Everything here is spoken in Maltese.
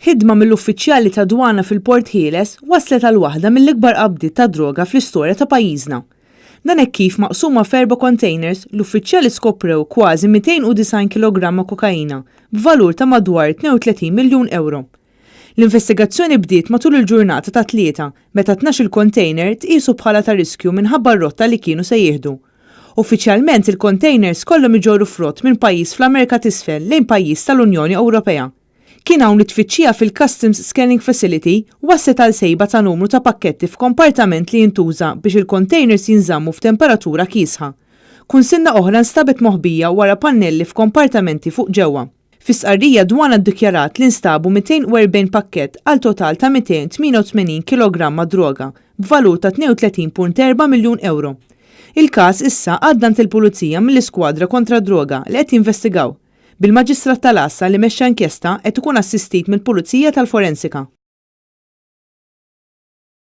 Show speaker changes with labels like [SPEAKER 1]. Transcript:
[SPEAKER 1] Ħidma mill-uffiċjali tad-Dwana fil-Port Ħieles wasslet għal waħda mill-ikbar qabdiet ta' droga fl-istorja ta' pajjiżna. Dan hekk kif maqsuma f'erba' containers, l-uffiċjali skoprew kważi 290 kilogramma kokaina b'valur ta' madwar 32 miljun ewro. L-investigazzjoni bdiet matul il-ġurnata tat-Tlieta meta 12-il container tqiesu bħala ta' riskju minħabba r-rotta li kienu se jieħdu. Uffiċjalment il-containers kollhom iġorru frott minn pajjiż fl-Amerika t'Isfel lejn pajjiż tal-Unjoni Ewropea. Kien hawn li tfittxija fil-Customs Scanning Facility wasslet għal sejba ta' numru ta' pakketti f'kompartament li jintuża biex il-containers jinżammu f'temperatura kiesħa. Kunsinna oħra nstabet moħbija wara pannelli f'kompartamenti fuq ġewwa. Fi stqarrija Dwana ddikjarat li nstabu 240 pakkett għal total ta' 288 kilogramma droga b'valur ta' 32.4 miljun ewro. Il-każ issa għadda għand il-Pulizija mill-Iskwadra Kontra d-Droga li qed jinvestigaw. Bil-Maġistrat tal-Għassa li mexxa inkjesta qed ikun assistit mill-Pulizija tal-Forensika.